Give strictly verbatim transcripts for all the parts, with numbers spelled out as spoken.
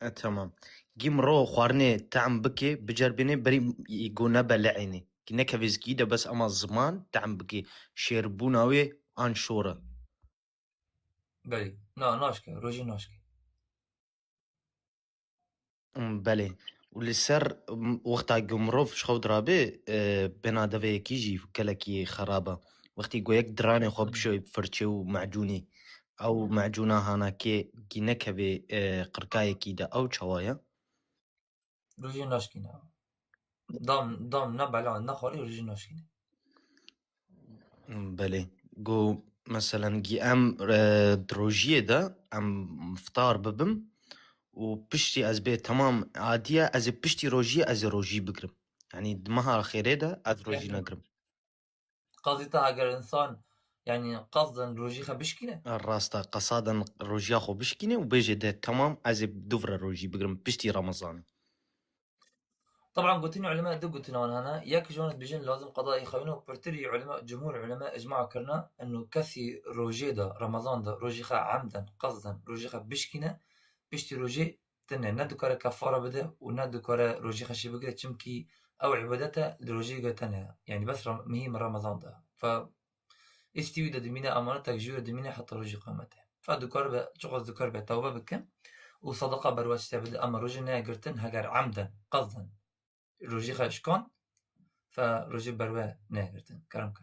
E, tamam. Gî miro xwarinê tehm bike, bicerbêne berî go nebe le'êne. Gî nekeve zikî de bes ema ziman tehm bike. Şêrbûna wê an şor e. Belê. Na, naşke. Rojî naşke. Mm, belê. Û li ser, mm, wexta ku mirov ji xew dirabe, e, bêna deveyekî jî gelekî xerab e. Wextî ku yek diranê xwe bişoy firçe û macûnê, ew macûna hanakê gî nekevê, e, qirkayekî de, ew çawa ye? Rojî naşkîne. Dam, dam ne bela, ne xwarî rojî naşkîne. Belê. Go, meselen, gî em, e, di rojiyê de em iftar bibim û piştî ez bê temam adiye, ez ê piştî rojiyê ez ê rojî bigirim. Yanî di meha xêrê de ez rojî Belê. negirim. Qazî te eger insan, yanî qasden rojî xe bişkîne? Rast e, qesaden rojiya xwe bişkîne û bêje de temam ez ê dûvre rojî bigirim piştî Remezanê. Taban gotinî ulema du gotina wan hene. Yek ji wan dibêjin lazim qedayê xewîne û pirtirî ulema, cumhur ulema icma kirine eno kesî rojê de, Remezan de rojî xe emden, qasden rojî xe bişkîne, piştî rojê tine ne dikare kefara bide û ne dikare rojî xe jî bigire, çimkî ew îbadet e, li rojê ge tene ye. Yanî bes Ram-, mihîm Remezan de. Fe îstî wî de dimîne, emanetek ji wî re dimîne heta rojî qiyametê. Fe dikare be, çiqas dikare be tewbe bike û sedeqa berwe tiştê bide, ema rojê neye girtin, heger emden, qasden rojî xe şikan, fe rojê berwe neye girtin. Kerem ke.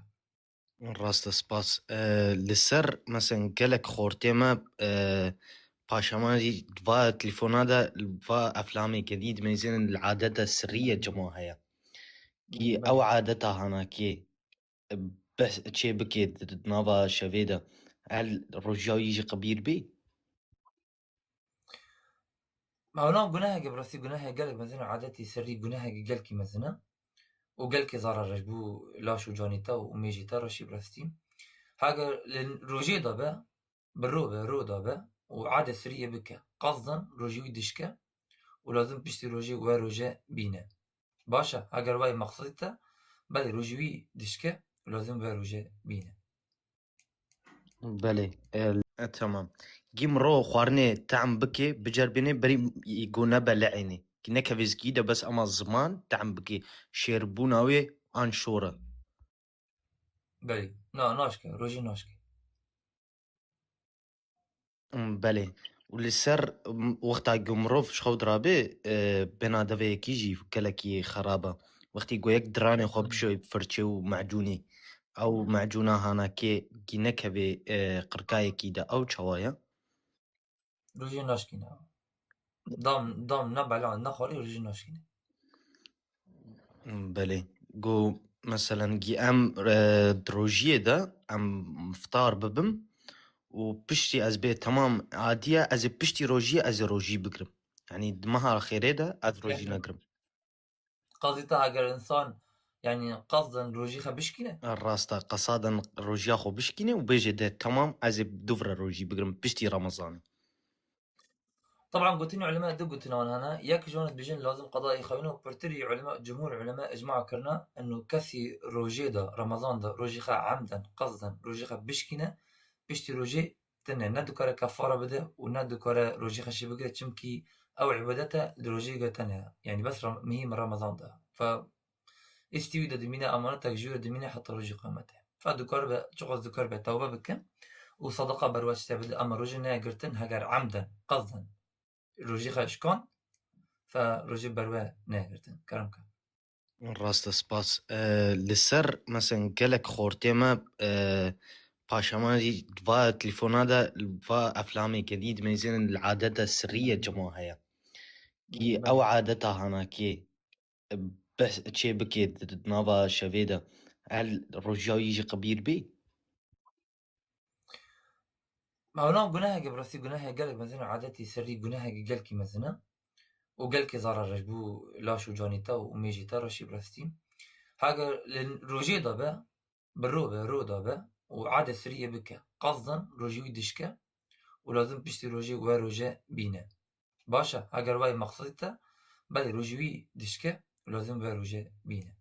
Rast e, spas. E, li ser, meselen, gelek xortê me, e, paşeman jî va telefona de, va eflamê kedî dimeyzênin li adete sirriye cima heye. Gî Belê. ew adeta hanakê, e, bes çê bikê di, di nava şevê de, el rojiya wî jî qebîl bê? Mewla guneheke bi rastî guneheke gelek mezin e, adetî serî guneheke gelkî mezin e. Û gelkî zarar e ji bo laş û canî te û mêjî te, reşî bi rastî. Heger li rojê de be, bi ro be, ro de be û ade seriyê bike, qasden rojî wî dişke û lazim piştî rojê we roje bîne. Baş e, heger vayê mexsedî te, belê rojî wî dişke û lazim we roje bîne. Belê. E, e, tamam. Gî miro xwarinê tehm bike, bicerbêne berî go nebe le'êne. Gî nekeve zikî de bes ema ziman tehm bike. Şêrbûna wê an şor e. Belê. Na, naşke. Rojî naşke. Mm, belê. Û li ser, mm, wexta ku mirov ji xew dirabe, e, bêna deveyekî jî gelekî xerab e. Wextî ku yek diranê xwe bişoy firçe û macûnê, ew macûna hanakê gî nekevê, e, qirkayekî de, ew çawa ye? Rojê naşkîne. Dam, dam ne bela, ne xwarî rojî naşkîne. Belê. Go, meselen, gî em, e, di rojiyê de em iftar bibim û piştî ez bê temam adiye, ez ê piştî rojiyê ez ê rojî bigirim. Yanî di meha xêrê de ez rojî Belê. negirim. Qazî te eger insan, yanî qasden rojî xe bişkîne? Rast e, qesaden rojiya xwe bişkîne û bêje de temam ez ê dûvre rojî bigirim piştî Remezanê. Taban gotinî ulema du gotina wan hene. Yek ji wan dibêjin lazim qedayê xewîne û pirtirî ulema, cumhur ulema icma kirine eno kesî rojê de, Remezan de, rojî xe emden, qasden rojî xe bişkîne, piştî rojê tine ne dikare kefara bide û ne dikare rojî xe jî bigire, çimkî ew îbadet e, li rojê ge tene ye. Yanî bes Ram-, mihîm Remezan de. Fe îstî wî de dimîne, emanetek ji wî re dimîne heta rojî qiyametê. Fe dikare be, çiqas dikare be tewbe bike û sedeqa berwe tiştê bide, ema rojê neye girtin, heger emden, qasden rojî xe şikan, fe rojê berwe neye girtin. Kerem ke. Rast e, spas. E, li ser, meselen, gelek xortê me, e, paşeman jî va telefona de, va eflamê kedî dimeyzênin li adete sirriye cima heye. Gî Belê. ew adeta hanakê, e, bes çê bikê di, di nava şevê de, el rojiya wî jî qebîl bê? Mewla guneheke bi rastî guneheke gelek mezin e, adetî serî guneheke gelkî mezin e û gelkî zarar e ji bo laş û canî te û mêjî te, reşî bi rastî. Heger li rojê de be, bi ro be, ro de be û ade seriyê bike, qasden rojî wî dişke û lazim piştî rojê we roje bîne. Baş e, heger vayê mexsedî te, belê rojî wî dişke û lazim we roje bîne.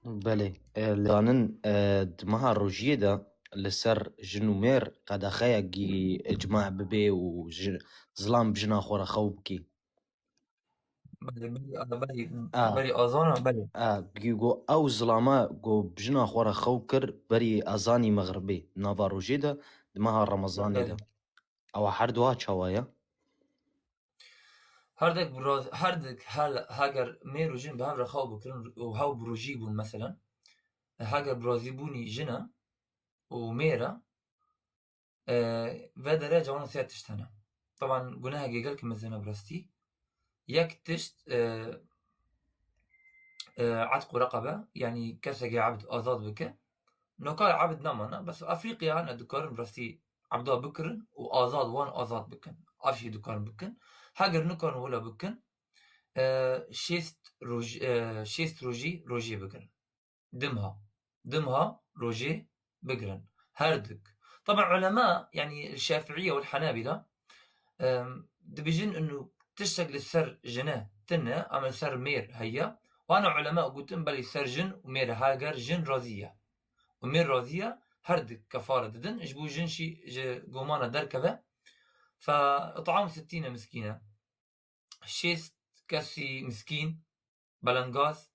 Belê. E, li zanin, e, di meha rojiyê de li ser jin û mêr qedexeyekî icma bibe û ji, zilam bi jina xwe re xew bikî. Belê, berî, berî, A, berî azana, belê. a, gî go ew zilama go bi jina xwe re xew kir berî ezanî mexribê, nava rojê de, di meha Remezanê de. Belê. Ewa her duha çawa ye? Her dek bi raz-, her dek hel-, heger mêr û jin bi hev re xew bikirin û hew bi rojî bûn meselen, heger bi razîbûnî jin e û mêr e, e, ve dereca wan sê tişt hene. Taban gunehekê gelkî mezin e bi rastî. Yek tişt, e, e, etqu reqebe, yanî kesekê ebd azad bike. Noka ebd nemane, bes Efrîqya hene dikarin bi rastî ebda bikirin û azad wan azad bikin. Ev jî dikarin bikin. Heger nikarin wila bikin, e, şêst roj-, e, şêst rojî, rojê bigirin. Dimha. Dimha rojê bigirin. Her dik. Taban ulema, yanî Şafiiye û Henabila, em, dibêjin inu tiştek li ser jine tine, ama li ser mêr heye. Wana ulema gotin belê ser jin û mêr heger jin razî ye. Û mêr razî ye, her dik kefare didin, ji bo jin jî ji gomana derkeve. Fe it'am sittîne miskîne. Şêst kesî miskîn, belengaz,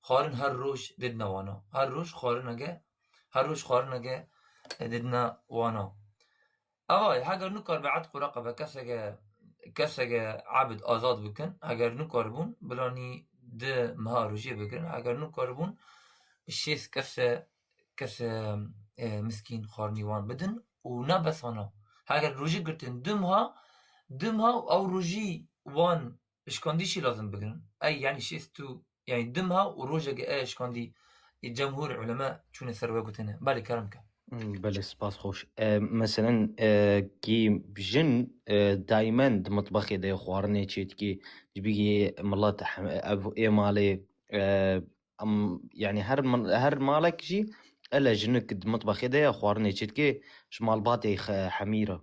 xwarin her roj didine wana. Her roj xwarineke, her roj xwarineke, e, didine wana. Eva, heger nikaribe etqu reqebe, keseke, keseke ebd azad bikin, heger nikaribûn, bilanî di meha rojê bigirin, heger nikaribûn, şêst kese, kese, e, miskîn xwarinî wan bidin û ne bes wana. Heger rojê girtin dimha, dimha ew rojî wan şkandî jî lazim bigirin. Ey, yanî şêst û, yanî dimha û rojeke ey şkandî, e, cemhûr ulema çûne ser we gotine. Belê, kerem ke. Hmm, belê, spas xweş. E, meselen, e, kî jin, e, daimen di mitbexê de xwarinê çêdikê, ji bîgî milet hem-, ev ê malê, e, em, yanî her min-, her malek jî ele jinik di mitbexê de ye xwarinê çêdikê, ji malbatê xe-, hemî re.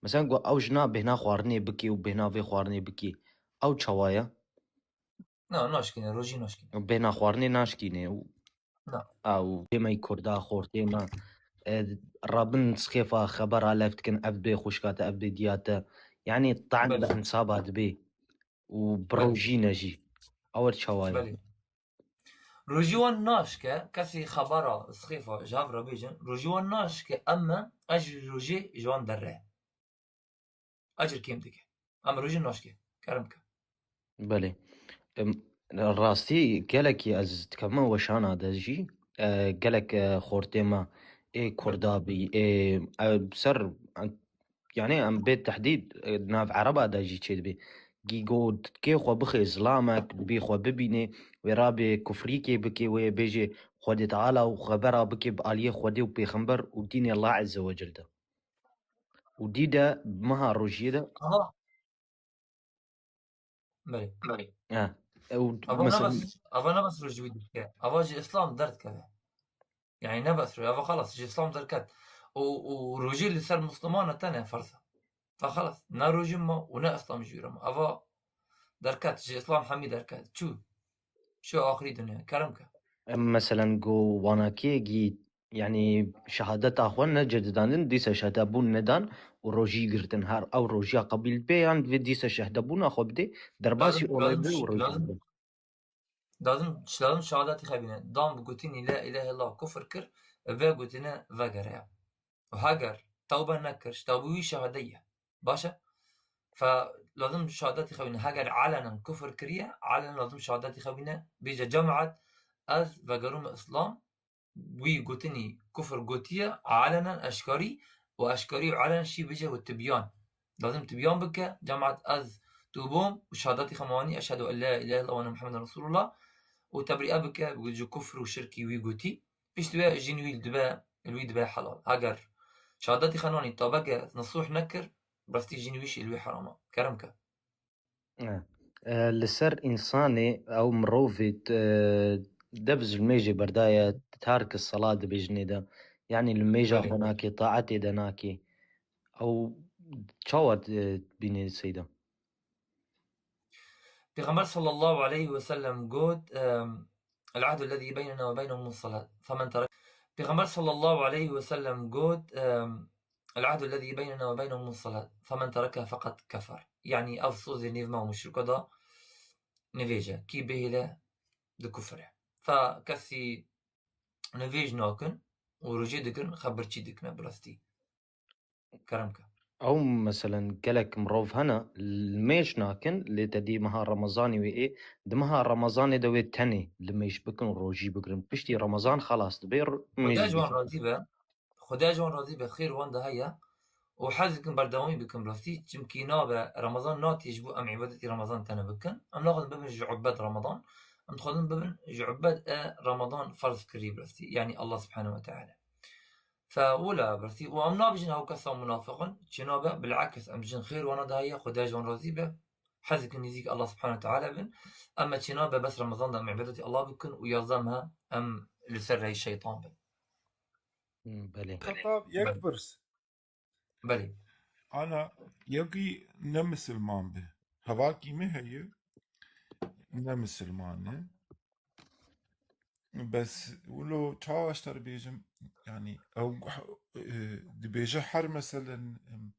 Mesela ku ew jina bêhna xwarinê bikê û bêhna vê xwarinê bikê, ew çawa ye? Na, naşkîne, rojî naşkîne. Bêhna xwarinê naşkîne û Na. Ew dêmey Kurda, xortê me. E, rabin sixêfa xebera lev dikin, ev bê xwişka te, ev bê diya te. Yanî ta'n bi Belê. ensaba dibê. Û bi Belê. rojî ne jî. Ew er çawa ye? Belê. Rojî wan naşke, kesî xebera sixêfa ji hev re bêjin, rojî wan naşke, emme ez ji rojê ji wan derre. Ecir kêm dike. Em rojî naşke. Kerem ke. Belê. Em, rastî gelekî ez dikevime weşana de jî, e, gelek, e, xortê me ê Kurda bî, ê, e, ser, e, yanî em bê tehdîd, e, nav Ereba de jî çêdibê. Gî go dikê xwe bixê zilamek, dibî xwe bibînê, wê rabê kufrîkê bikê, wê bêjê Xwedê Teala û xebera bikê bi aliyê Xwedê û Pêxember û dînê Allah Ezze ve Cel de. Û dî de meha rojiyê de. Aha. Belê. Belê. Ha. Ew Ava mesela ne bes, ava ne bes rojî wî dike. Ava ji Îslam derdikeve. Yani ne bes rojî. Ava xelas ji Îslam derket. Û, û rojî li ser Muslimana tene ferz e. Fa xelas. Ne rojî ma û ne Îslam ji wî re ma. Ava derket. Ji Îslam hemî derket. Çû. Çû axirî dinya. Kerem ke. Em meselen go wanakiyekî Yanî şehadeta xwe necedidandin, dîsa şehadebûn nedan û rojî girtin. Her ew rojiya qebîl bê yan divê dîsa şehadebûna xwe bidê, derbasî Lazim, olê lazim, bê û rojî lazim, girtin. Lazim, lazim şehadetî xwe bîne. Dan bi gotinî la îlahe illallah kufr kir, vê gotine vegereya. Û heger tewbe nekir, ji tewbe wî şehade ye. Baş e? Fe lazim şehadetî xwe bîne. Heger alenen kufr kiriye, alenen lazim şehadetî xwe bîne. Bêje cemaet, ez vegerûme Îslam, wî gotinî kufr gotiye, alenen eşkarî û eşkarî û alen şî bêje û tibyan. Lazim tibyan bike, cemaet ez tûbûm û şehadetî xwe ma wanî, eşhedû en la îlahe illallah ve enne Muhammeden Resulullah û tebrîe bike, ji kufr û şirkî wî gotî. Pişt wê jîn wî dibe, li wî dibe helal. Heger şehadetî xwe nanî tabeke nesûh nekir, rastî jîn wî şî li wî herama. Kerem ke. E, e, li ser însanê ew mirovê, e, dev ji limêjê berdaye, tark sela dibêjinê de. Yanî limêja Belê. xwe nake, taetê de nake. Ew çawa, e, bînê seyda? Pêxember sallallahu aleyhi ve sellem got, em, "El-ahdu lezî beynena ve beynehum salat. Femen terek." Pêxember sallallahu aleyhi ve sellem got, em, "El-ahdu lezî beynena ve beynehum es-salat, femen terekeha feqad kefer." Yanî ev sozê nêv me û muşrika da nivêje. Kî bihêle di kufir e. Fe kesî nivêj nakin û rojê dikin, xebirçî dikine bi rastî. Kerem ke. Ew meselen gelek mirov hene, limêj nakin, lê te dî meha Remezanê wê ê, di meha Remezanê de wê tenê limêj bikin û rojî bigirin. Piştî Remezan xelas dibe, r-, Xuda limêj ji wan dikin. Razî be. Xuda ji wan razî be, xêr wan de heye. Û hez dikin berdewamî bikin bi rastî. Çimkî nabe Remezan natê ji bo em îbadetî Remezan tene bikin. Em naxwazin bibin ji ubed Remezan. Em dixwazin bibin ji ubed e Remezan ferz kirî bi rastî. Yanî Allah subhanehu ve teala. Fe wila bi rastî. Û em nabêjin ew kesa munafiq in. Çi nabe? Bilakis em dijin xêr wana de heye. Xuda ji wan razî be. Hez dikin nêzîk Allah subhanehu ve teala bin. Em me çi nabe bes Remezan de em îbadetî Allah bikin û yazdeh meh em li ser rêyê şeytan bin. Hmm, belê. Xetab yek Belê. pirs. Belê. Ana yekî ne misilman be. Hevalkî me heye, ne misilman e. Bes wilo çawa ji te re bêjim, yanî ew, e, dibêje her meselen, em,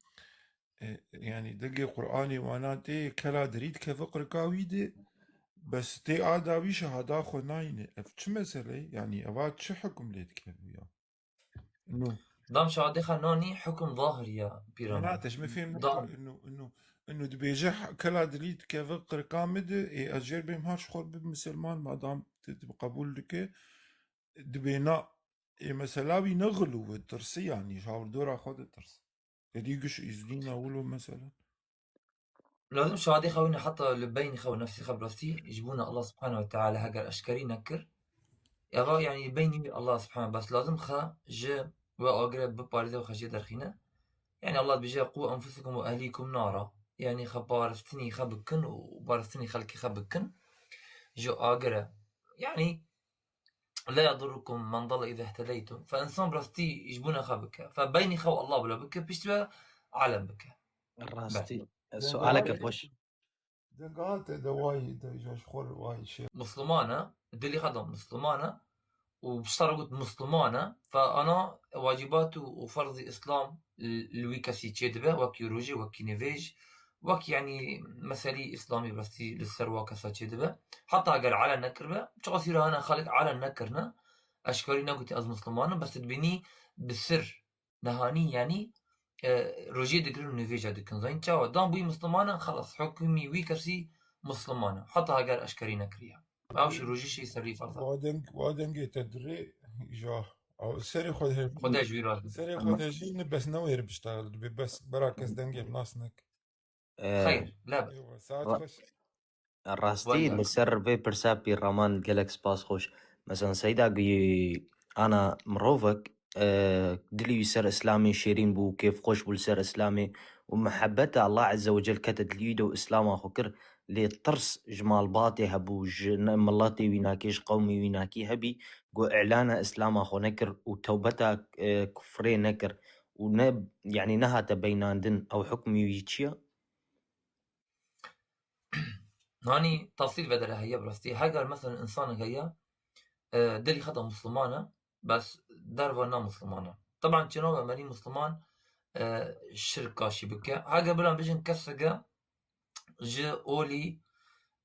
e, yanî dengê Qur'anê wana tê kela dirî dikeve qirika wî de, bes tê a dawî şehada xwe nayne. Ev çi mesele ye? Yanî eva çi hukm lê dikeve ya? Nû. Dam şadê xwe nanî hukm zahir ya pîra Mena me. te ji min fêm Da- neke, inu, inu, inu dibêje he-, kela dilî dikeve qirika min de, ê, ez jêr bêm her ji xwe bi misilman, madam te, te qebûl dike, dibê na, ê, mesela wî ne xilû, wê tirsi, yanî, ji hawirdora xwe de tirs. Te dî giş îzlîna wilo, mesela. Lazim şahadê xew ne heta li beynî xew nefsî xew bi rastî ji bona Allah subhanehu ve teala heger eşkerî nekir. Eva yani beynî Allah subhanehu bes lazim xe ji we agire biparêze û xejê derxîne. Yani Allah dibêje qû enfusekum û ehlîkum nara. Yani xe parastinî xe bikin û parastinî xelkê xe bikin. Ji agire. Yani la yadurrukum men dalla iza ihtedeytum. Fe insan bi rastî ji bona xe bike. Fe beynî xew Allah bila bike, pişt ve alem bike. Rastî. Belê. Sualeke xweş. Dengate de wayî de îja ji xwe re wayî şey. Muslimane, dilî xwe de Muslimane û bi şer got Muslimane, fe ana wacibat û, û ferzî Îslam li, li wî kesî çêdibe, wekî rojê, wekî nivêj, wekî, yanî, meselî Îslamî bi rastî li ser wa kesa çêdibe. Heta eger elen nekiribe, çiqasî re hene xelk elen nekirine, eşkarî negotî ez Musliman im, bes tu dibînî bi sir, nehanî, yanî, e, rojê digirin û nivêja dikin. Zanî çawa? Dan bûyî Musliman e, xelas, hukmî wî kesî Musliman e. Heta eger eşkerî nekiriye. Ew jî rojî şî serî ferz e. Wa deng-, wa dengê te dirê, ja. Ew serê xwe de Xwedê ji wî razî be. Serê xwe de jî ne bes ne wêr biştexil dibe, bes bera kes dengê nas nek. Ee, Xeyr, lebe. Eywa, saet ra-, xweş. Rastî, Wele. Li ser vê pirsa pîr Raman gelek spas xweş. Mesela Seyda Guyî ana mirovek, e, dilî wî ser Îslamê şêrîn bû, kêfxweş bû li ser Îslamê û mihebeta Allah Azze ve Cel kete dilî wî de û Îslama xwe kir. Lê tirs ji malbatê hebû, ji ne-, miletê wî nakê, ji qewmê wî nakî hebî, ku îlana Îslama xwe nekir û tewbeta, e, kufrê nekir û ne, yanî nehate beynandin, ew hukmî wî çi ye? Hanî tefsîl vedere heye bi rastî. Heger mesela însanek heye, e, dilî xwe de Musliman e, bes derve ne Musliman e. Teban çênabe merî Musliman, e, şirka şî bike. Heger bila bijin keseke ji olî,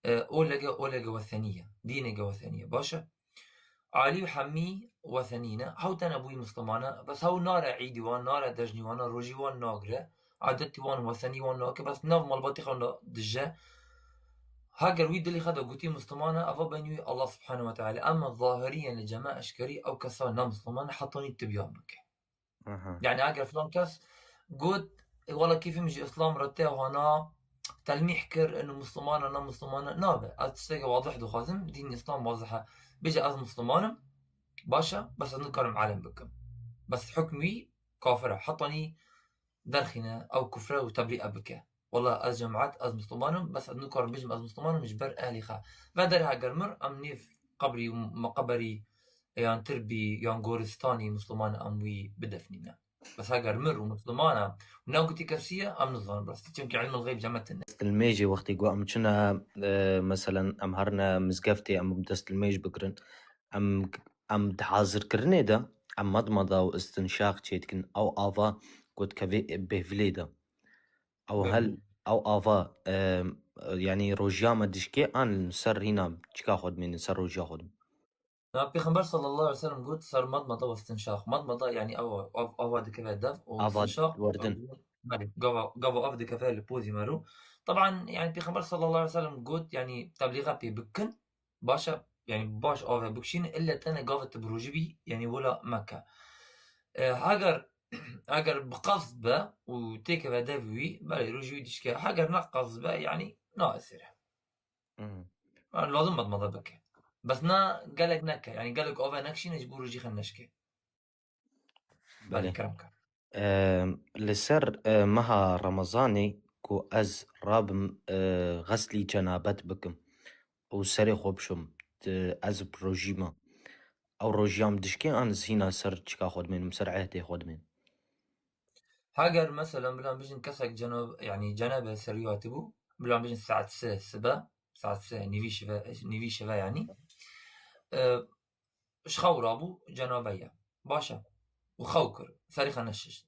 e, olege, olege wesenî ye. Dîneke wesenî ye. Baş e. Alî û hemî wesenî ne. Hew tene bûyî Musliman e. Bes hew nare îdî wan, nare cejnî wan, rojî wan nagire. Adetî wan, wesenî wan nake. Bes nav malbatî xwe na dije. Heger wî dilî xwe de gotî Musliman e, eva beynî wî Allah Subhanahu ve Teala. Ema zahirî, yanî cema eşkerî, ew kesa ne Musliman e, heta nî tibiyan bike. Aha. Yani eger filan kes got, "E, wala kêfê min ji Îslam re tê", hana telmîh kir, inu Musliman e, ne Musliman e, nabe. Ez tiştekê wadih dixwazim, dîn Îslam wazih e. Bêje, "Ez Musliman im", baş e, bes ez nikarim alem bikim. Bes hukm wî kafir e. Hetanî derxîne, ew kufre û tebrîe bike. Wala ez cemaet, ez Musliman im, bes ez nikarim bêjim ez Musliman im ji ber ehlî xwe. Ve derê heger mir, em nêv qebrî û meqeberî yan tirbî yan goristanî Musliman em wî bidefnîne. Bes heger mir û Musliman e û negotî kesî ye, em nizanin bi rastî. Çimkî ilmul xeyb cem me tune. Destnimêjê wextê ku em çine, e, meselen em herine mizgeftê em destilmêj bigirin. Em, em di hazirkirinê de em madmada û istinşaq çêdikin, ew ava ku dikeve bêhvilê de. Ew hel, Belê. ew ava, e, yanî rojiya me dişkê an li ser hîna çika xwe dimênin, ser rojiya xwe dimênin. Na, Pêxember sallallahu aleyhi ve sellem got, ser madmada û istinşaq. Madmada, yanî ew, ev, ava dikeve dev û Ava istinşaq, werdin. Belê, gava, gava av dikeve li pozî me ro. Taban, yanî Pêxember sallallahu aleyhi ve sellem got, yanî teblîxe pê bikin, baş e, yanî baş ave bikişînin, ille tenê gava tu bi rojî bî, yanî wila meke. E, heger, heger bi qasd be û têkeve dev wî, belê rojî wî dişke. Heger ne qasd be, yanî naesêre. Hmm. Yani lazim madmada bike. Bes na gelek neke. Yani gelek ave nekişîne ji bo rojî xwe neşke. Belê. Belê, kerem ke. Em, li ser, e, meha Remezanê ku ez rabim, e, xeslî cenabet bikim û serê xwe bişim, di, ez bi rojî me. Ew rojiya min dişkê an ez hîna ser çika xwe dimênim, ser ehdê xwe dimênim. Heger mesela, bila bijin kesek cena-, yani cenebe serî hatibû, bila bijin saet sê sibe, saet sê, nîvî şive, nîvî şive yani. E, ji xew rabû, cenabe ye. Baş e. Û xew kir. Serî xwe neşişt.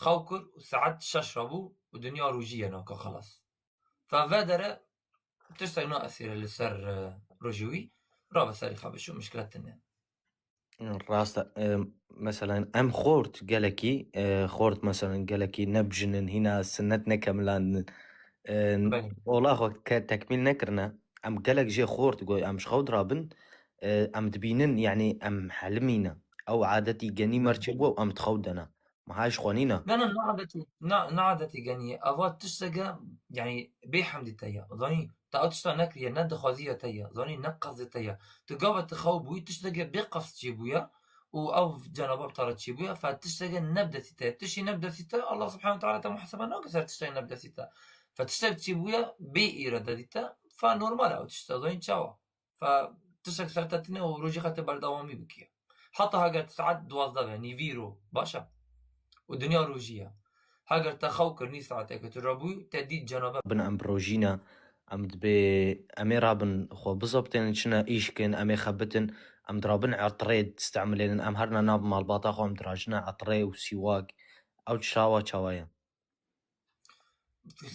Xew kir û saet şeş rabû û dinya rojî ye naka xelas. Fe vedere tiştek naesêre li ser, e, rojî wî, rabe serî xwe bişo, mişkilet tune. Rast e. E, meselen, em xort gelekî, e, xort, meselen, gelekî nebijinin, hîna sinnet nekemilandin. E, Belê. Ola xwe ke tekmîl nekirine. Em gelek jê xort, goy em ji xew dirabin, e, em dibînin, yanî em helimîne. Ew adetî genî mer çêbû, em di xew de ne. Ma ha ji xwe nîne. Na, na, ne adetî, na, ne adetî genî ye. Eva tişteke, yani, bê hemdî te ye. Zanî, te ew tişta nekiriye, ne dixwaziya te ye. Zanî, ne qasdê te ye. Tu gava tu xew bûyî, tişteke bê qasd çêbûye û ew cenaba bi te re çêbûye. Fe tişteke ne bi destî te ye. Tiştî ne bi destî te, Allah subhanehu ve teala te muhasebe nake ser tişteke ne bi destî te. Fe tiştek çêbûye bê îrade dî te. Fe normal e ew tişta. Zanî çawa? Fe tiştek ser te tine û rojî xwe te berdewamî bikî. Heta heger saet duwazdeh be, nîvî ro, baş e. Û dinya rojî ye. Heger te xew kir nî saeteke tu rabûyî, te dît cenabe. Bin em bi rojî ne, em dibê, em ê rabin xwe bizebtênin, çine îş kin, em ê xebitin, em dirabin etirê distemilênin, em herine nav malbata xwe, em dirajine etirê û sîwak. Ew çawa çawa ye?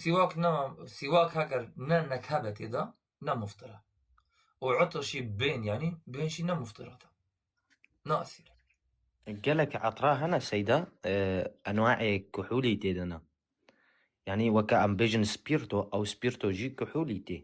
Sîwak ne, sîwak heger ne nekhe be tê de, ne muftir e. Û etir jî bên, yanî bên jî ne muftirat e. Ne asîr e. Gelek etira hene seyda, e, enwaê kuhûlî tê de ne. Yanî weke em bêjin spîrto, ew spîrto jî kuhûlî tê.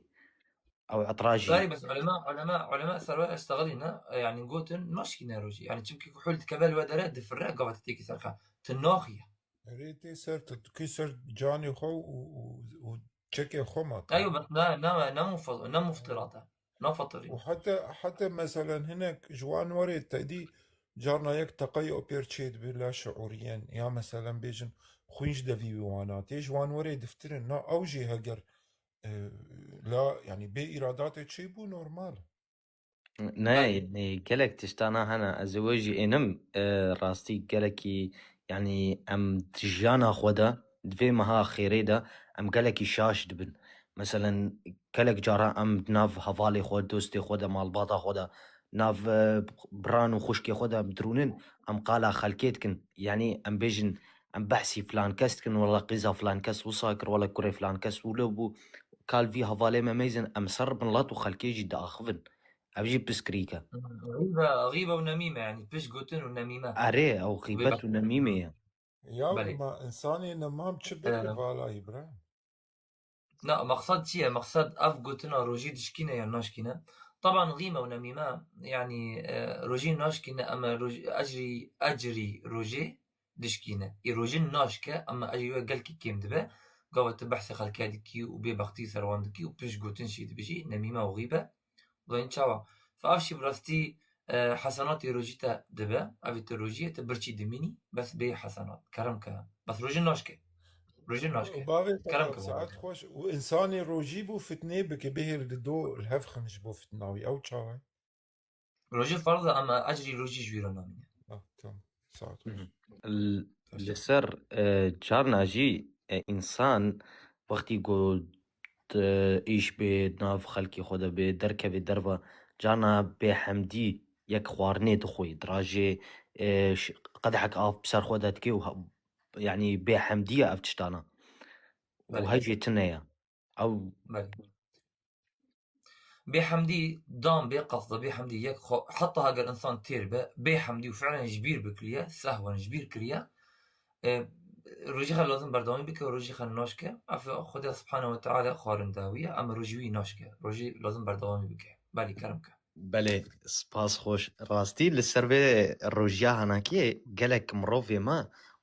Ew etira jî. Darî bes ulema, ulema, ulema ser we eştexilî ne, e, yanî gotin naşkîne rojî. Yanî çimkî kuhûl dikeve li we dere, difirre, gava te têkî ser xwe. Tu naxiye. Erê tê ser, tu dikî ser canê xwe û, û, û çekê xwe ma te. Eyo, bes ne, ne, ne mufaz-, ne muftirat e. Ne fatirî. Û heta, heta meselen hinek ji wan werê te dî carna yek teqey opêr çê dibe la şiûriyen. Ya meselen bêjin xwîn ji devî wî wana tê, ji wan werê diftirin. Na ew jî heger, e, la, yanî bê îradatê çê bû normal. Ne, Belê. Yanî gelek tiştana hene. Ez ê wê jî ênim, e, rastî gelekî, yanî em di jiyana xwe de, di vê meha xêrê de em gelekî şaş dibin. Meselen, gelek cara em di nav hevalê xwe, dostê xwe de, malbata xwe de, nav, e, biran û xwişkê xwe de em dirûnin, em qala xelkê dikin. Yanî em bêjin, em behsî filan kes dikin, wela qîza filan kes wisa kir, wela kurê filan kes wilo bû. Kal vî hevalê me meyzin, em ser bin lat û xelkê jî diaxivin. Ev jî piskirîk e. Xîbe, xîbe û nemîme, yanî pişt gotin û nemîme. Erê, ew xîbet û nemîme ye. Ya Belê. Ma insanê nemam çi bike Ee, vala Îbrahim? Na, maqsad çi ye? Maqsad ev gotina rojî dişkîne ya naşkîne? Taban xîme û nemîme, yanî, e, rojî naşkîne, em e roj-, ecrî, ecrî rojê dişkîne. Ê rojin naşke, ema ecrî we gelkî kêm dibe. Gava tu behsê xelkê dikî û bêbextî ser wan dikî û pişt gotin jî dibijî, nemîme û xîbe. Zanî çawa? Fe ev jî bi rastî, e, hesenatê rojî te dibe. Evê tu rojî ye, tu birçî dimînî, bes bê hesenat. Kerem ke. Bes rojin naşke. Rojin naşke. Û bavê te Kerem ke saet bavê. Xweş. Û insanê rojî bû fitnê bike, bihêl di do li hev xin ji bo fitna wî. Ew çawa ye? Rojî ferz e, ema ecrî rojî ji wî re namîne. Ah, tamam. Saet Hı hı. L-, Teşekkür. Li ser, e, carna jî, e, însan wextî ku, e, îş bê, nav xelkê xwe de bê, derkevê derve, carna bêhemdî yek xwarinê dixwê, dirajê, e, ş-, qedehek av bi ser xwe de dikê û ha-, yanî bêhemdî ye ev tiştana. Û Belê. Hej jê tune ye. Ew Belê. Bêhemdî dan bê qasda, bêhemdî yek xwe, heta heger insan têr be, bêhemdî û fiilen ji bîr bikiriye, sehwen ji bîr kiriye, e, rojî xwe lazim berdewamî bike û rojî xwe naşke. Ev Xwedê Subhanahu ve Teala xwarinda wî ye, em rojî wî naşke. Rojî lazim berdewamî bike. Belê, kerem ke. Belê, spas xweş. Rastî li ser vê rojiya hanakê gelek mirovê me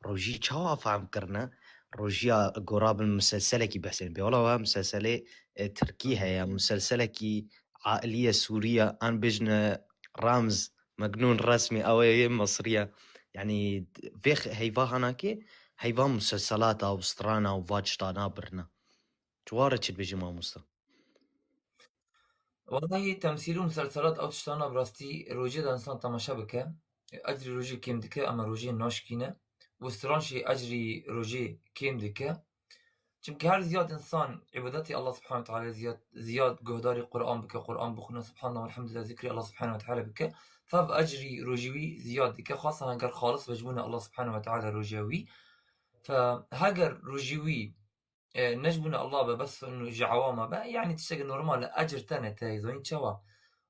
rojî çawa fehm kirine? Rojiya gora bin muselselekî behsên bê. Wala wa muselselê, e, tirkî heye, muselselekî ailiye sûrî ye, an bêjine Rams, Mecnûn Resmî, ew ê Misrî ye. Yanî vê x-, heyva hanakê, heyva muselselata û strana û va tiştana birine. Tu wa re çi dibêjî mamoste? Wellahî temsîl û muselselat ew tiştana bi rastî rojê de insan temaşe bike. Ecrî rojê kêm dike, ema rojê naşkîne. Û stran jî ecrî rojê kêm dike. Çimkî her ziyad insan îbadetê Allah Subhanahu ve Teala ziyad, ziyad guhdarî Quran bike, Quran bixwine, Subhanallah, Elhamdülillah, zikrî Allah Subhanahu ve Teala bike, fev ecrî rojî wî ziyad dike. Xasan heger xalis be ji bo Allah Subhanahu ve Teala rojiya wî. Fe heger rojî wî e, ne ji bo Allah be, bes û ji ewama be, yanî tiştekî normal e, ecir tene te heye, zanî çawa?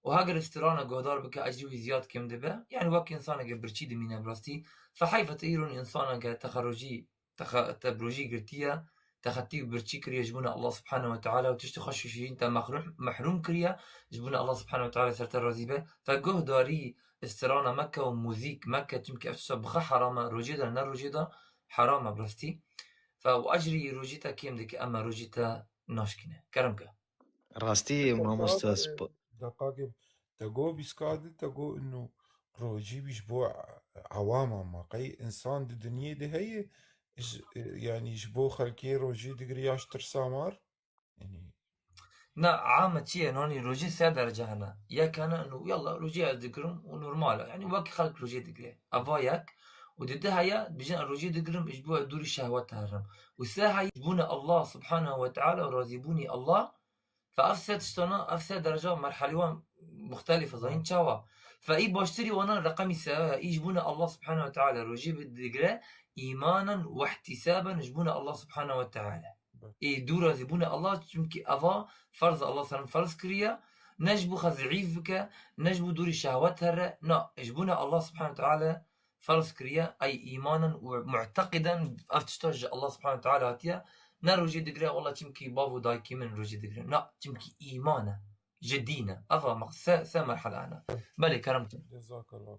Û heger strana guhdar bike, ecrî wî ziyad kêm dibe. Yanî wek insaneke birçî dimîne bi rastî. Fe heyf e te îro insaneke te xwe rojî, te xe-, te bi rojî girtiye, te xetî û birçî kiriye ji bo Allah Subhanahu ve Teala û tiştê xweş û şîrîn te mexrum, mehrûm kiriye, ji bo Allah Subhanahu ve Teala ser te razî be. Fe guhdarî strana meke û muzîk meke, çimkî ev tişta bi xwe heram e, rojê de ne rojê de heram e bi rastî. Fe û ecrî rojî te kêm dike, ema rojî te naşkîne. Kerem ke. Rastî, Te mamoste, got, e, sp- deqakê, te got bîskadî, te got inu rojî wî ji bo ewama ma. Qey insan di dinyê de heye, ji, e, yanî ji bo xelkê rojî digire ya ji tirsa mar? Yanî Na, ame çi ye? Nanî rojî se derece hene. Yek hene, û yallah, rojî ez digirim û normal e. Yanî wekî xelk rojî digire. Eva yek. Û di di heye, dibêjin ez rojî digirim, ji bo ez dûrî şehwet herim. Û se heye, ji bo Allah Subhanahu ve Teala û razîbûnî Allah. Fe ev se tiştana, ev se dereca merhelî wan muxtelîf e, zanîn çawa? Fe î baştirî wana reqemî se ye, î ji bo Allah Subhanahu ve Teala rojî bi-, digire, îmanen we ihtisaben ji bo Allah Subhanahu ve Teala. Ê dûra zî bûne Allah, çimkî eva ferz e, Allah serin ferz kiriye. Ne ji bo xwe zeîf bike, ne ji bo dûrî şehwet here. Na, ji bûne Allah Subhanahu ve Teala ferz kiriye. Ey îmanen û mu'teqiden ev tişta ji Allah Subhanahu ve Teala hatiye. Ne rojê digire, wela çimkî bav û dayikî min rojê digire. Na, çimkî îman e. Ji dîn e. Eva maq-, se, se merhele hene. Belê, kerem çi. Cezakallah.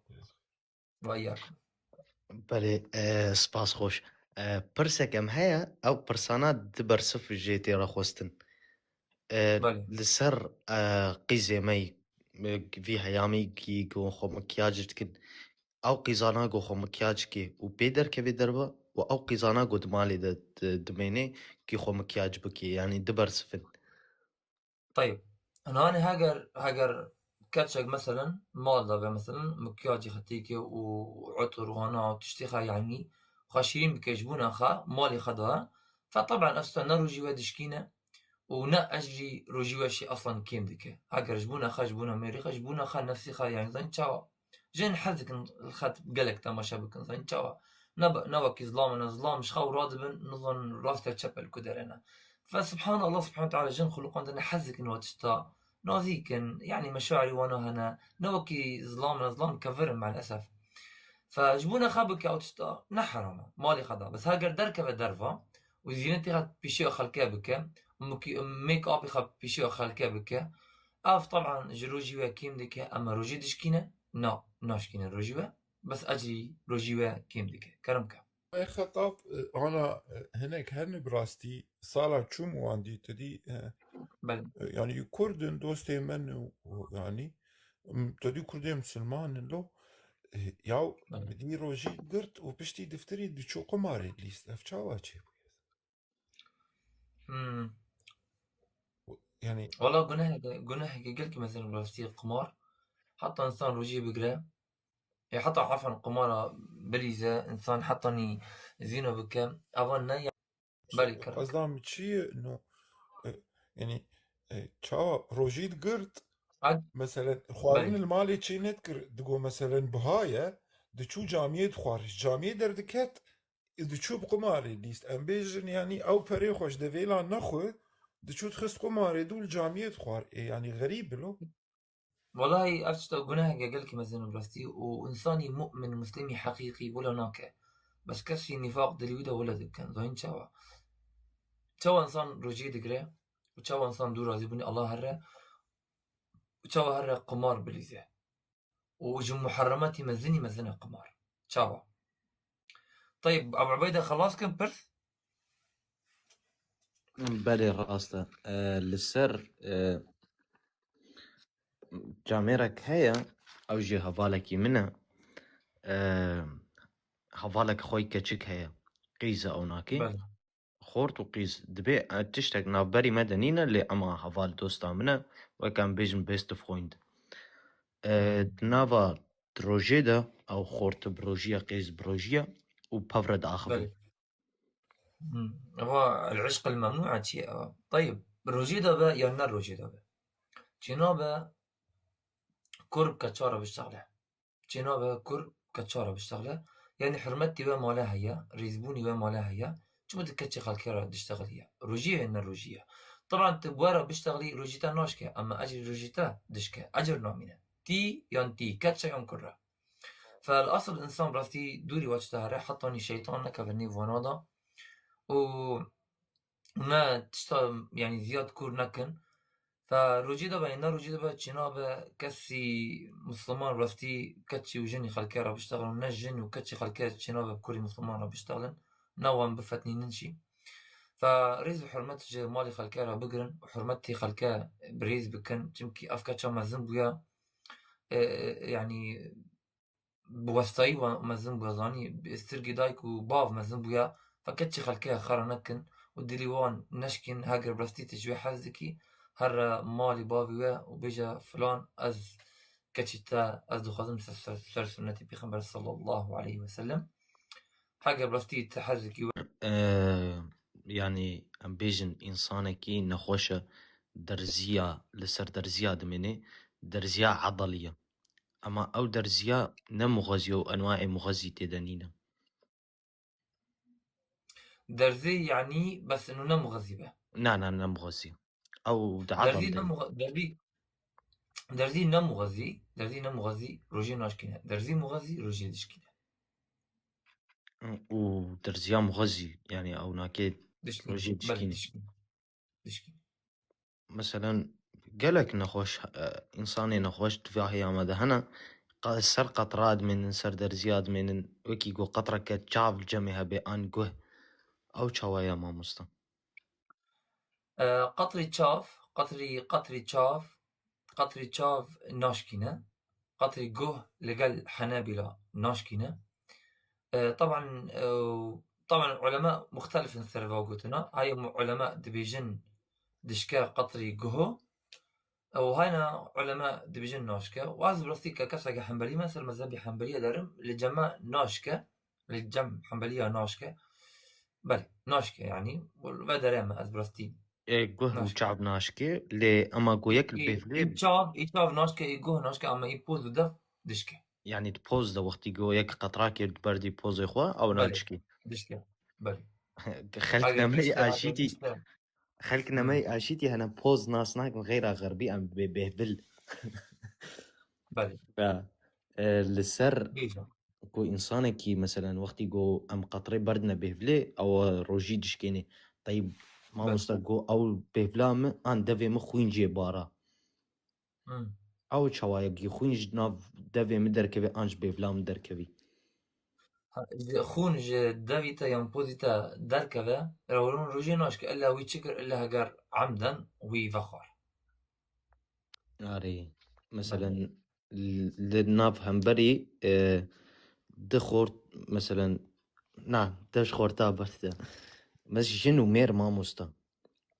Ve iyyakum. Belê, e, spas xweş. E, pirsek em heye, ew pirsana di bersif jê tê re xwestin. E, Belê. Li ser, e, qîzê me, e, vî heyamî kî ku xwe mikyaj dikin, ew qîzana ku xwe mikyaj kê û pê derkevê derve û ew qîzana ku di malê de di-, dimênê kî xwe mikyaj bikê, yanî di bersif in. Teyb. Nanî heger, heger keçek meselen mal de be, meselen mikyacî xetî ke û utur wana û tiştê xwe, yanî xwe şîrîn bike ji bûna xwe, malê xwe de, fe teben ev tişta ne rojî we dişkîne û ne ecrî rojî we şî aslan kêm dike. Heger ji bûna xwe, ji bûna mêrê xwe, ji bûna xwe, nefsî xwe, yanî zanî çawa? Jin hez dikin li xet gelek temaşe bikin, zanî çawa? Ne be-, ne wekî zilam in, zilam ji xew radibin, nizan rast ya çep e li ku derê ne. Fe subhanallah, subhanahu teala, jin xuluqandine hez dikin, wa tişta nazîk in, yanî meşairî wana hene, ne wekî zilam in, zilam kevir in, me'lesef. Fe ji bo ne xwe bike ew tişta ne heram e, malê xwe da. Bes heger derkeve derva û zînetê xwe pîşê xelkê bike, û mukî-, make-upê xwe pîşê xelkê bike, ev teban ji rojî we kêm dike, ema rojî dişkîne? Na, naşkîne rojî we. Bes ecrî rojî we kêm dike. Kerem ke. Ey Xetab, e, ana, e, hinek hene bi rastî sala çûm wan dî, tu dî, e, Belê. e, yanî Kurd in, dostê min û, û yanî, m-, tu dî Kurdê misilman in lo, e, yaw, Belê. Bi dî rojî girt û piştî diftirî diçû qumarê lîst. Ev çawa çêbûye? Hmm. Yani Wala guneheke, guneheke gelkî mezin rastî qimar. Heta insan rojî bigire. E, heta efan qimara bilîze, insan heta nî zîno bike. Eva ne ya-, belî, kerem. Qezda min çi ye, no, e, yani, e, çawa rojî digirt? Ad- Mesela, xwarin Belî. Li malê çê nedikir, digo, mesela, biha ye, diçû camiyê dixwar. Ji camiyê derdiket, diçû bi qumarê dîst. Em bêjin, yanî ew perê xwe ji devêla nexwe, diçû dixist qumarê dû li camiyê dixwar. Ê, yanî xerîb bilo. Welahî ev tişta guneheke gelkî mezin e bi rastî û însanî mu'min, muslimî heqîqî wilo nake. Bes kesî nîfaq dilî wî de wilo dikin. Zahîn çawa? Çawa însan rojiyê digire û çawa însan dû razîbûnê Allah here û çawa here qumar bilîze? Û ji muherrematî mezinî mezin e qumar. Çawa? Teyb, Ebu Ubeyde xelas kin pirs? Belê, rast e. E, li ser, e, camêrek heye, ew jî hevalekî min e. E, hevalek xwe keçik heye. Qîz e ew nakê. Belê. Xort û qîz. Dibê, e, tiştek navberî me de nîne, lê ema heval dosta min e. Weke em bêjin best of friend. E, di nava di rojê de ew xort bi rojiya, qîz bi rojiya û pevre diaxivin. Belê. Hmm. Eva el-işq el-memnû çi ye eva? Teyib, rojê de be yan ne rojê de be? Çênabe kur bi keça re biştegle. Çênabe kur bi keça re biştegle. Yanî hurmetî we male heye, rêzbûnî we male heye. Çima tu keçê xelkê re diştexilî ye? Rojî ye ne rojî ye? Teban tu bi we re biştexilî rojî te naşke, ema ecrî rojî te dişke. Ecr namîne. Tî yan tî, keç e yan kur e. Fe li esil însan bi rastî dûrî we tişta here, hetanî şeytan nekeve nêv wana de. Û ne tişta, yanî ziyad kûr nekin. Fe rojî de be, ne rojî de be, çênabe kesî misliman bi rastî keçî û jinî xelkê re biştexilin, ne jin û keçî xelkê çênabe bi kurî misliman re biştexilin, ne wan bifetnînin jî. Fe rêz û hurmet ji malê xelkê re bigirin û hurmetê xelkê bi rêz bikin, çimkî ev keça mezin bûye, e, e, yanî bi westayî wa-, mezin bûye, zanî, bi stirgî dayik û bav mezin bûye, feqet çi xelkê xera nekin û dilî wan neşkîn, heger bi rastî tu ji wê hez dikî, here malî bavî we û bêje, filan, ez keçî te, ez dixwazim ser, ser, ser sunnetê Pêxember sallallahu aleyhi ve sellem. Heger bi rastî tu hez dikî we. Eee, yanî, em bêjin, însanekî nexweş e, derziya, li ser derziya dimêne, derziya edalî ye. Ema ew derziya ne muxezî û enwaê muxezî tê de nîne. Derzî, yanî, bes ino ne muxezî be. Na, na, ne muxezî. Ew di Derzî edal ne de. Muxe-, derzî, derzî ne muxezî, derzî ne muxezî rojê naşkîne. Derzî muxezî rojê dişkîne. Û derziya muxezî, yanî ew nakê Dişkîne. Rojê belê, dişkîne. Dişkîne. Dişkîne. Meselen, gelek nexweş, e, însanê nexweş di vahêya me de hene, qa-, ser qetra dimênin, ser derziya dimênin, wekî ku qetreke çav li cemê hebe an guh. Ew çawa ye, mamosta? E, qetrî çav, qetrî, qetrî çav, qetrî çav naşkîne. Qetrî guh li gel Henebîla naşkîne. E, teban, e, teban ulema muxtelif in ser va gotina. Heye mu-, ulema dibêjin dişke qetrî guho. Û hayna ulema dibêjin naşke. Û ez bi rastî ke keseke Henbelî me, ser mezhebê Henbelî derim, li cem me naşke. Li cem Henbeliya naşke. Belê, naşke yanî. Ve derê me ez bi rastî Ê, guh û naşke. Çav naşke, lê ema ku yek li Ê, pêv lê ê çav, ê çav naşke, ê guh naşke, ama ê poz û dev dişke. Yanî di poz de wextî ku yek qetrakê di berdî pozê xwe, ew Belê, naşke. Dişke. Belê. Xelk Eger nemeyê dişke, eger aşîtî, dişke. Xelk Hmm. nemeyê aşîtî hene poz nas nakin, xeyra xerbî em bê bêhvil. Belê. Ya, e, li ser Bêje. Ku însanekî, meselen, wextî ku em qetrê berdine bêhvilê, ew rojî dişkênê. Teyb, mamoste, Belê. Ku ew bêhvila min an devê min xwîn jê bara. Hmm. Ew çawa ye, ku xwîn ji nav devê min derkeve an ji bêvila min derkevî? Ha, ji xûn ji devî te yan pozî te derkeve, rewron rojê naşke, illa wî çi kir, illa heger emden wî vexwar. Arê, Belê. Meselen, li, li nav hemberî, e, di xort, meselen, na, deş xorta berte. Mes jin û mêr, mamosta,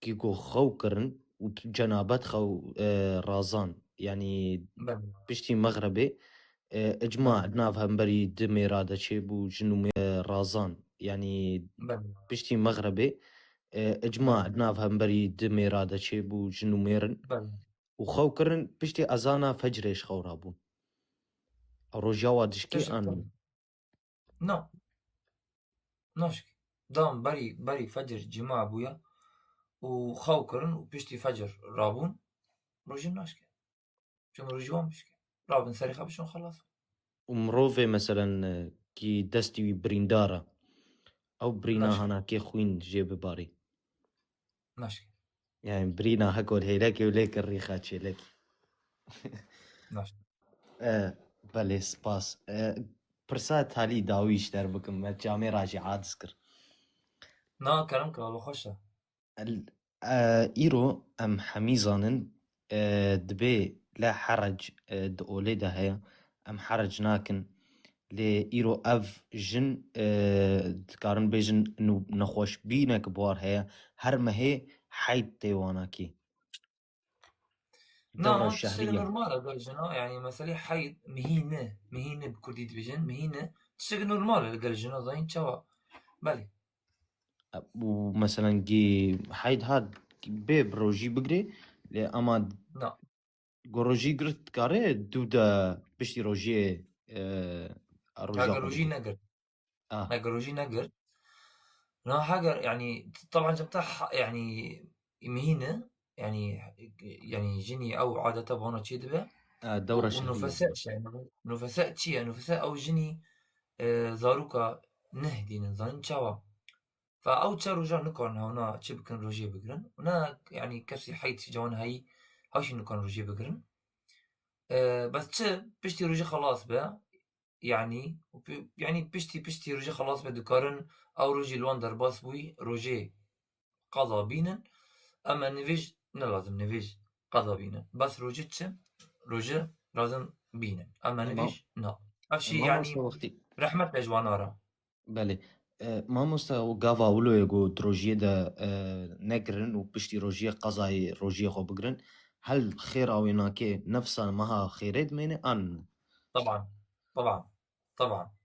kî ku xew kirin û cenabet xew, e, razan. Yanî Belê. Piştî mexrebê, e, icma Belê. Nav hemberî di mêra de çêbû, jin û mêr, e, razan. Yanî Belê. Piştî mexrebê, e, icma Belê. Nav hemberî di mêra de çêbû, jin û mêrin. Belê. Û xew kirin, piştî ezana fecrê ji xew rabûn. Roja wa dişkî Teşekkür an ederim. Na. Naşke. Dan berî, berî fecir cima bûye û xew kirin û piştî fecir rabûn, rojî naşke. Çima rojî wan bişke? Rabin serê xwe bişon xelas. Û mirovê, meselen, e, kî destî wî birîndar e, ew birîna Naşke. hanakê xwîn jê bibarî. Naşke. Yani birîna heko hêlekê û lê kir rîxa çêlekî. Naşke. E, belê, spas. E, pirsa talî dawî ji der bikim. Me camê ra jî adiz kir. Na, kerem kir, Allah xweş e. El-, e, îro em hemî zanin, e, dibê le herec, e, di olê de heye. Em herec nakin. Lê îro ev jin, e, dikarin bêjin nu-, nexweşbînek bi war heye. Her mehê heyd tê wanakî. Na, Dewra tiştek şehrî ye. Normal e gel jina, yani meselê heyd, mihîne, mihîne bi kurdî dibêjin, mihîne, tiştek normal e gel jina, zayîn çawa. Belê. Û meselen gê heyd hat bê bi rojî bigirê, lê ama Na. go rojî girt dikare dû de piştî rojiyê, e, roja Heger xwe rojî bigire. Negir. Ah. Heger rojî negir. Na heger, yani, taban cem te ha-, yani, mihîne, yani, yani, jinî ew adete bana çê dibe. E, dewra Û şehrî ye. Nufese, şey, nufese çi ye? Nufese ew jinî, e, zaroka neh dînin, zanîn çawa. Fe ew çar roja nikarin hewna çi bikin, rojê bigirin. Û ne, yani, kesî heyd cawan heyî, hewşî nikarin rojê bigirin. E, bes çi, piştî rojê xelas be, yani, û pi-, yani, piştî, piştî rojê xelas be dikarin, ew rojî li wan derbas bûyî, rojê qeza bînin, eme nivêj ne lazim, nivêj qeza bînin. Bes rojê çi? Rojê lazim bînin. Eme Tamam. Nivêj na. Ev şî, Tamam, yani, işte wextî. Rehmet be ji wan ara. Belê. E, mamoste, û gava wilo ye ku di rojiyê de, e, negirin û piştî rojiyê qezayê rojiyê xwe bigirin, hel xêra wê nake, nefsa meha xêrê dimêne an? Taban, taban, taban.